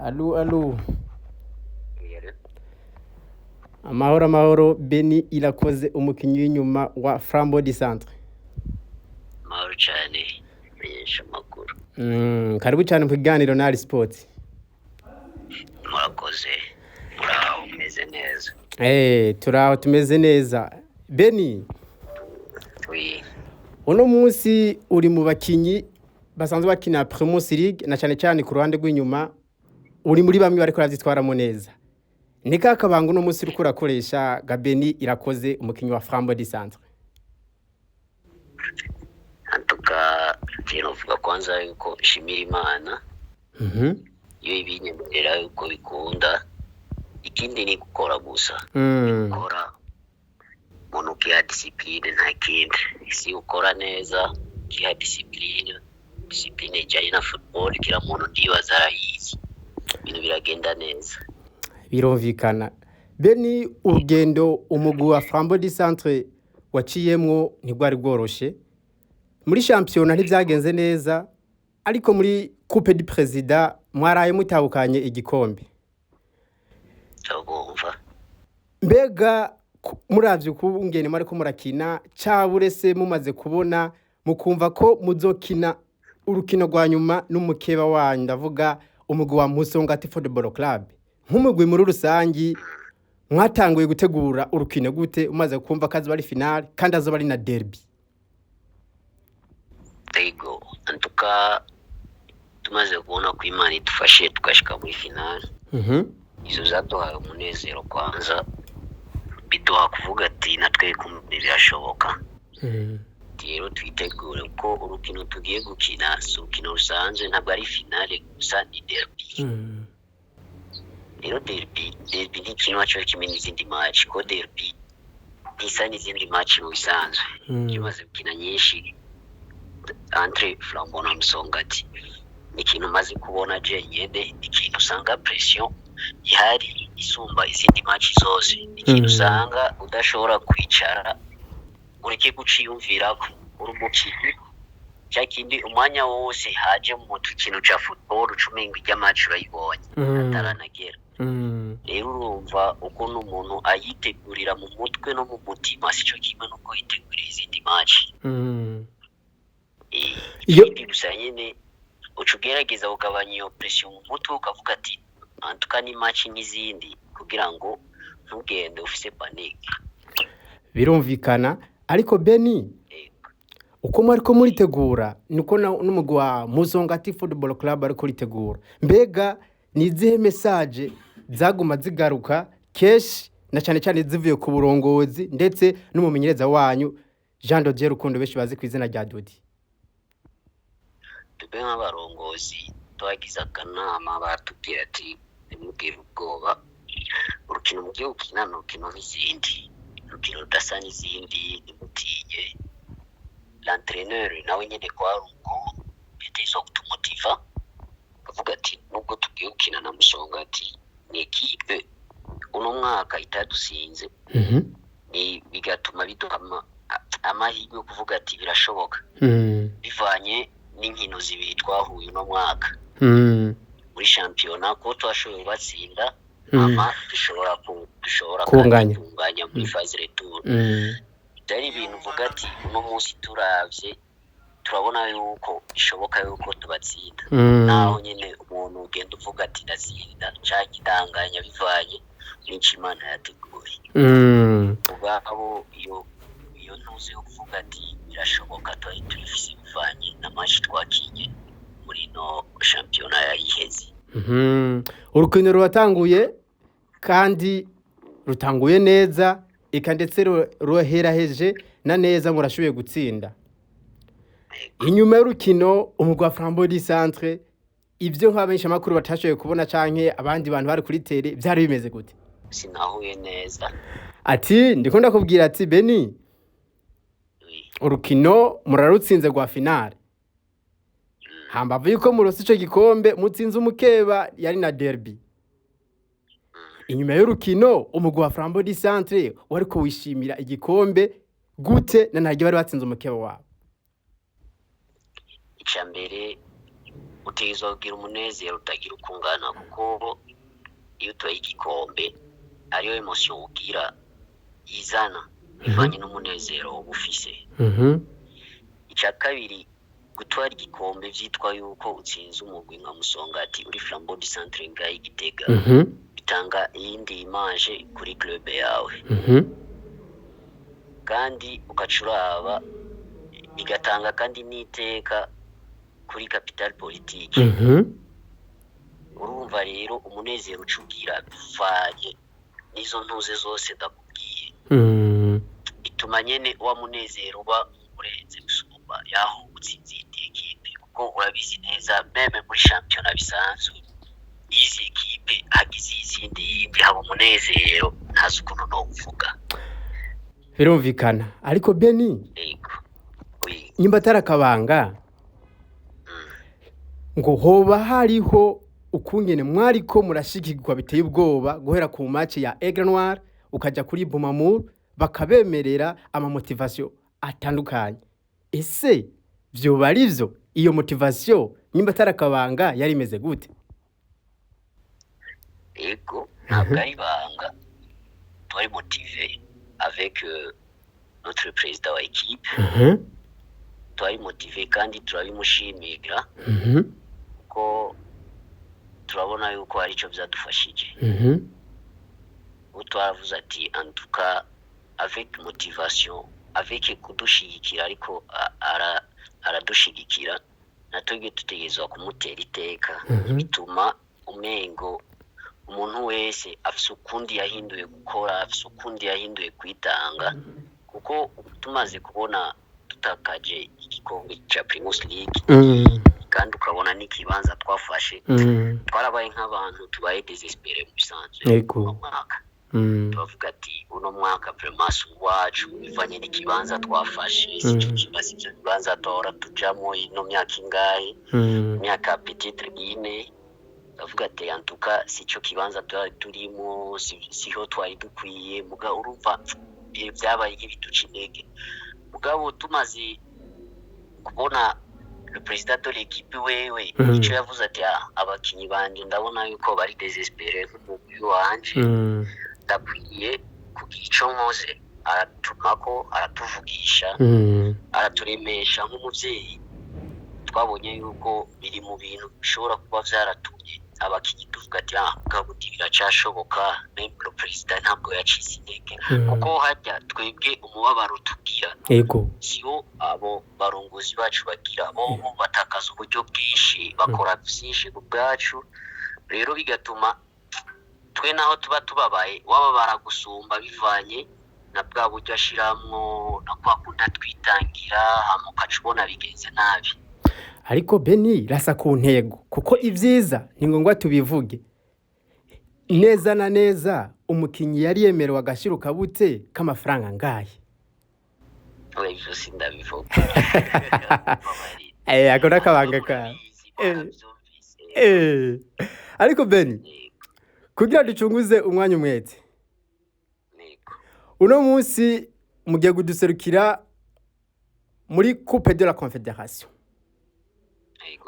Allô, allô. Amahoro, amahoro. Beni Irakoze, umukinyi w'inyuma wa Flambeau du Centre. Mahoro cyane, menyesha amakuru. Karibu cyane mu kiganiro na Ali Sports. Murakoze. Muraho, mumeze neza? Turaho, tumeze neza. Beni, Oui. uno munsi uri mu bakinyi basanzwe bakina Primus League, na cyane cyane ku ruhande rw'inyuma uri muri bamwe bariko baravyitwaramo neza. Ni ka kabanga uno munsi uriko urakoresha ga Beni Irakoze, umukinyi wa Flambeau du Centre? Antuka je novuga kwanza yuko nshimira Imana iyo ibinyemerera yuko bikunda. Ikindi ni gukora gusa. Gukora, umuntu ukiha discipline, nta kindi. Si ukora neza, ukiha discipline, discipline ijanye na football, kila muntu ndibaza arayizi, ibintu biragenda neza. Birumvikana. Beni, urugendo umugwi wa Flambeau du Centre waciyemwo ntigwari bworoshe. Muri shampiyona ntivyagenze neza, ariko muri Coupe du Président mwaraye mutahukanye igikombe. Ndabumva. Mbega muravye ukungene mwariko murakina, cabure se mumaze kubona mukumva ko muzokina urukino rwa nyuma n'umukeba wanyu, ndavuga umugwi wa Musongati Football Club, nk'umugwi muri rusangi mwatanguye gutegura urukino gute, umaze kumva ko azoba ari finale kandi azoba ari na derby? Ego, antuka tumaze kubona ko Imana idufashe tugashika muri finale, izo zaduhaye umunezero kwanza, biduha kuvuga ati natwe kumbe birashoboka. Rero twitegure ko urukino tugiye gukina si urukino rusanzwe, ntabwo ari finale gusa, ni derby. Rero derby, derby ntikinwa cyo kimwe n'izindi match, ko derby ntisa n'izindi match mu bisanzwe. Iyo umaze gukina nyinshi entre Flambeau na Musongati, ni ikintu umaze kubona jenyine, ni ikintu usanga pression ihari isumba izindi match zose, ni ikintu usanga udashobora kwicara ureke guciyumvirako uri umukinyi. Cya kindi umwanya wose haje mu mutwe ikintu ca football, ucumenga irya match urayibonye ataranagera. Rero urumva ukuntu umuntu ayitegurira mu mutwe no mu mutima sico kimwe n'uko yitegurira izindi match. Ikindi gusa nyene uca ugerageza kugabanya iyo pression mu mutwe, ukavuga ati antuka ni match nk'izindi, kugira ngo ntugende ufise panique. Birumvikana, ariko Beni, uko mwariko muritegura niko n'umugwi wa Musongati Football Club ariko ritegura. Mbega ni izihe message zaguma zigaruka kenshi, na cyane cyane zivuye ku burongozi ndetse n'umumenyereza wanyu Jean de Dieu Rukundo, benshi bazi ku izina rya Dodi? Twebwe nk'abarongozi twagize akanama, baratubwira ati ntimugire ubwoba, urukino mugiye gukina ni urukino nk'izindi, urukino rudasa n'izindi, ntimutinye. L'entraîneur nawe nyene kwari uko, yategerezwa kutumotiva, avuga ati nubwo tugiye gukina na Musongati, ni équipe uno mwaka itadusinze, ni bigatuma biduha amahirwe yo kuvuga ati birashoboka, bivanye n'inkino zibiri twahuye uno mwaka muri shampiyona, ko twashoboye kubatsinda, ama dushobora Kunganya. kandi kunganya muri phase retour. Byari ibintu uvuga ati uno munsi turavye turabona yuko bishoboka yuko tubatsinda, naho nyine umuntu ugenda uvuga ati ndatsinda canke ndanganya, bivanye n'ico Imana yateguye. Ubwabo iyo ntuze yo kuvuga ati birashoboka twari tubifise, bivanye na match twakinye muri no shampiyona yari iheze. Urukino ruratanguye kandi rutanguye neza, eka ndetse ruheraheje na neza, murashoboye gutsinda. Inyuma y'urukino, umugwi wa Flambeau du Centre, ivyo nk'abenshi amakuru batashoboye kubona canke abandi bantu bari kuri terrain, vyari bimeze gute? Sinahuye neza. Ati ndiko ndakubwira ati Beni, Oui. urukino murarutsinze rwa finale, hambavu yuko murose ico gikombe mutsinze umukeba, yari na derby. Inyuma y'urukino, umugwi wa Flambeau du Centre wariko wishimira igikombe gute, na ntaryo bari batsinze umukeba wabo? Ica mbere Utegerezwa kugira umunezero utagira uko ungana, kuko iyo utwaye igikombe ariyo émotion ugira yizana bivanye n'umunezero uba ufise. Icya kabiri, gutwara igikombe vyitwa yuko utsinze umugwi nka Musongati uri Flambeau du Centre ngaha i Gitega, bitanga iyindi image kuri club yawe, kandi ugaca uraba bigatanga kandi n'iteka kuri capital politique. Urumva rero umunezero uca ugira bivanye n'izo ntuze zose ndakubwiye, bituma nyene wa munezero uba urenze gusumba yaho utsinze iyindi ekipe, kuko urabizi neza, même muri shampiyona bisanzwe, izi ekipe hagize izindi yindi haba umunezero ntazi ukuntu nowuvuga. Birumvikana, ariko Beni, Yego, oui. nyimba atari akabanga, ngo hoba hariho ukungene mwariko murashigikirwa biteye ubwoba guhera ku match ya Aigle Noir ukaja kuri Bumamur, bakabemerera ama motivation atandukanye. Ese vyoba ari vyo? Iyo motivation, nyimba atari akabanga, yari imeze gute? Ego, ntabwo ari ibanga, twari motivé avec notre président wa équipe. Twari motivé kandi turabimushimira, kuko turabona yuko hari icyo byadufashije. Ubu twaravuze ati en tout cas avec motivation, avec kudushigikira, ariko aradushigikira, natwebwe dutegerezwa kumutera iteka. Bituma umengo umuntu wese afise ukundi yahinduye gukora, afise ukundi yahinduye kwitanga, kuko tumaze kubona dutakaje igikombe ca Primus League kandi ukabona n'ikibanza twafashe, twarabaye nk'abantu tubaye désespéré mu bisanzwe. Uno mwaka turavuga ati uno mwaka vraiment si uwacu, bivanye n'ikibanza twafashe, sico kibazo, ivyo bibanza duhora tujamwo ino myaka ingahe, imyaka peut-être 4. Ndavuga ati en tout cas sico kibanza twari turimo, siho twari dukwiye. Muga urumva byabaye nk'ibiduca intege, mugabo tumaze kubona le président de l'équipe wewe, ico yavuze ati: "Ah, abakinyi banje ndabona yuko bari désespéré nk'umugwi wanje, ndakwiye kugira ico nkoze." Aratumako, aratuvugisha, araturemesha nk'umuvyeyi. Twabonye yuko biri mu bintu bishobora kuba vyaratumye abakinyi tuvuga ati ah, bwabundi biracashoboka, même le président ntabwo yacitse intege, kuko harya twebwe umubabaro tugira siwo abo barongozi bacu bagira. Bo batakaza uburyo bwinshi, bakora byinshi ku bwacu, rero bigatuma twe naho tuba tubabaye wababara gusumba, bivanye na bwa buryo ashiramwo na kwa kundi atwitangira, hama ukaca ubona bigenze nabi. Ariko Beni, rasa ku ntego, kuko ibyiza ni ngombwa tubivuge neza na neza. Umukinyi yari yemerewe agashira kabute k'amafaranga ngahe? Oya, ivyo sindabivuga. Ako n'akabanga kawe. Ariko Beni, kugira ducunguze umwanya umwete, uno munsi mugiye kuduserukira muri Coupe de la Confédération,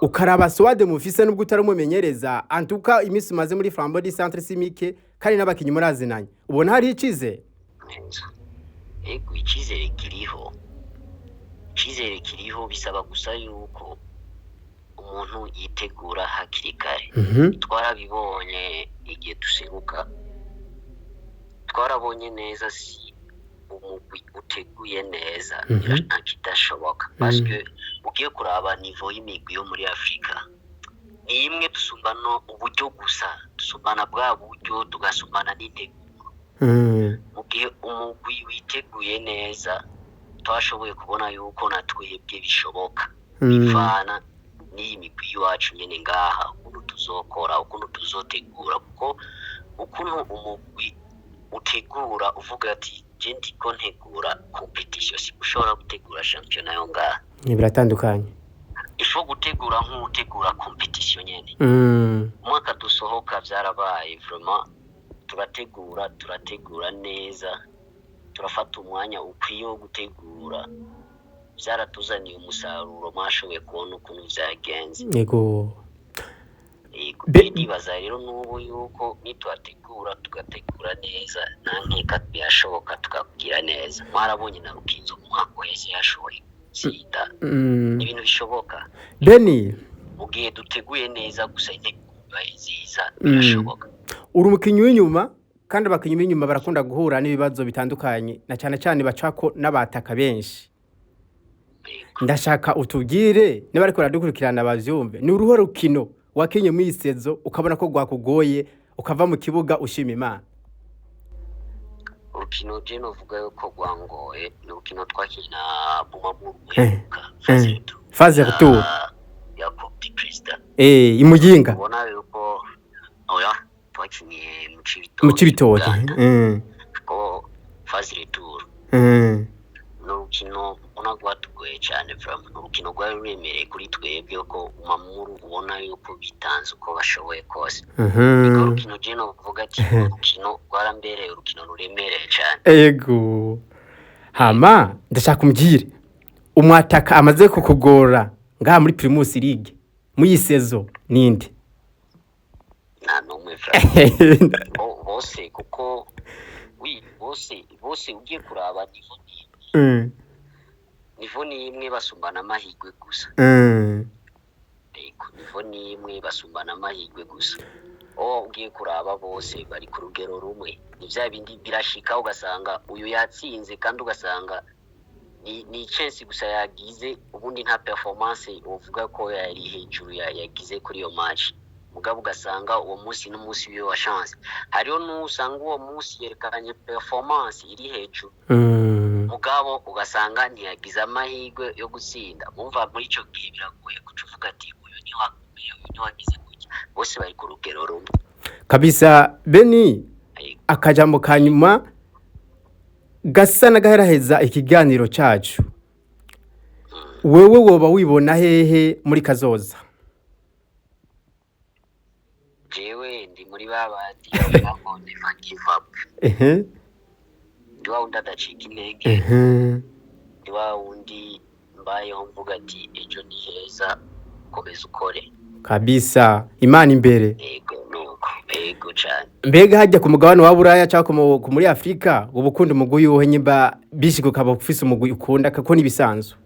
ukaraba squad mufise, nubwo utari umumenyereza, antuka iminsi umaze muri Flambeau du Centre si mike, kandi n'abakinyi murazinanye, ubona hari icizere? Neza, ego, icyizere kiriho, icyizere kiriho. Bisaba gusa yuko umuntu yitegura hakiri kare. Twarabibonye igihe duseruka, twarabonye neza si umugwi uteguye neza, nta kidashoboka, parce que ugiye kuraba niveau y'imigwi yo muri Afurika ni imwe, dusumbana uburyo gusa, dusumbana bwa buryo, tugasumbana n'integuro. Mu gihe umugwi witeguye neza, twashoboye kubona yuko na twebwe bishoboka, bivana n'iyi migwi y'iwacu nyene ngaha, ukuntu tuzokora, ukuntu tuzotegura, kuko ukuntu umugwi utegura uvuga ati je ndiko ntegura compétition, si ushobora gutegura shampiyona yo ngaha. Biratandukanye. Ifo gutegura nk'utegura compétition nyene. Umwaka dusohoka vyarabaye vraiment, turategura, turategura neza, turafata umwanya ukwiye wo gutegura, vyaratuzaniye umusaruro, mwashoboye kubona ukuntu vyagenze. Yego, ndibaza rero n'ubu yuko nitwategura tugategura neza, nta nkeka birashoboka tukakugira neza. Mwarabonye na Rukinzo mu mwaka uheze yashoboye gutsinda. Ni ibintu bishoboka. Beni, mu gihe duteguye neza gusa, integuro ibaye nziza, birashoboka. Uri umukinnyi w'inyuma, kandi abakinnyi b'inyuma barakunda guhura n'ibibazo bitandukanye, na cyane cyane bacako n'abataka benshi. Yego. Ndashaka utubwire niba ariko baradukurikirana bavyumve, ni uruhe rukino wakinye muri iyi saison ukabona ko rwakugoye, ukava mu kibuga ushima Imana? Urukino je novuga yuko rwangoye ni urukino twakina Bumamuru uheruka, phase retour Phase retour. ya Coupe du Président. Imuyinga. Ubona yuko oya, twakiniye mu Cibitoke. Mu Cibitoke. Uganda. Ko phase retour ni urukino ubona rwatugoye cyane vraiment. Ni urukino rwari ruremereye kuri twebwe, ko Bumamuru ubona yuko bitanze uko bashoboye kose. Niko rukino je novuga ati urukino rwarambereye urukino ruremereye cyane. Ego, hama ndashaka umbwire umwataka amaze kukugora ngaha muri Primus League muri iyi saison ninde? Nta n'umwe vraiment. Bose kuko wi bose ugiye kuraba niveau ni niveau ni imwe, basumbana amahirwe gusa. Yego, niveau ni imwe, basumbana amahirwe gusa. Oh, ugiye kuraba bose bari ku rugero rumwe. Ni vya bindi birashika ugasanga uyu yatsinze, kandi ugasanga ni chance gusa yagize, ubundi nta performance uvuga ko yari hejuru yagize kuri iyo match. Mugabo ugasanga uwo munsi n'umunsi wiwe wa chance. Hariho n'usanga uwo munsi yerekanye performance iri hejuru, mugabo ugasanga ntiyagize amahirwe yo gutsinda. Mumva muri ico gihe biragoye kuca uvuga ati uyu ni wakomeye, uyu ni wagize gutya. Bose bari ku rugero rumwe. Kabisa Beni. Yego. Akajambo ka nyuma gasa n'agaheraheza ikiganiro cacu: wewe woba wibona hehe muri kazoza? Jewe ndi muri ba bandi bavuga ngo never give up. Ndi wa wundi adacika intege. Ndi wa wundi mbayeho mvuga ati ejo ni heza, komeza ukore. Kabisa, Imana imbere. Yego, nuko, yego cane. Mbega hajya ku mugabane wa Buraya cyangwa ku muri Afurika, uba ukunda umugwi wuhe, nyimba bishika ukaba ufise umugwi ukunda, kuko n'ibisanzwe?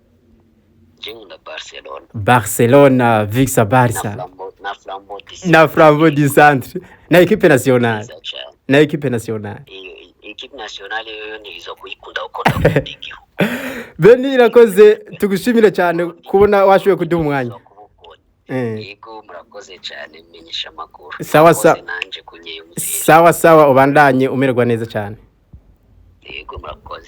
Je nkunda Barcelona. Barcelona, Vixa Na Barca. Flambeau, na Flambeau du Na Flambeau du Centre na équipe nationale. Nziza cane. Na équipe nationale. Iyo équipe nationale yoyo ntizo kuyikunda kuko ndakunda igihugu. Beni, irakoze, tugushimire cyane kubona washoboye kuduha umwanya. Ntizo kubukunda. Yego, murakoze cyane menyesha amakuru. Sawa. Murakoze nanje kunyiyumvira. Sawa sawa, ubandanye umererwa neza cyane. Yego, murakoze.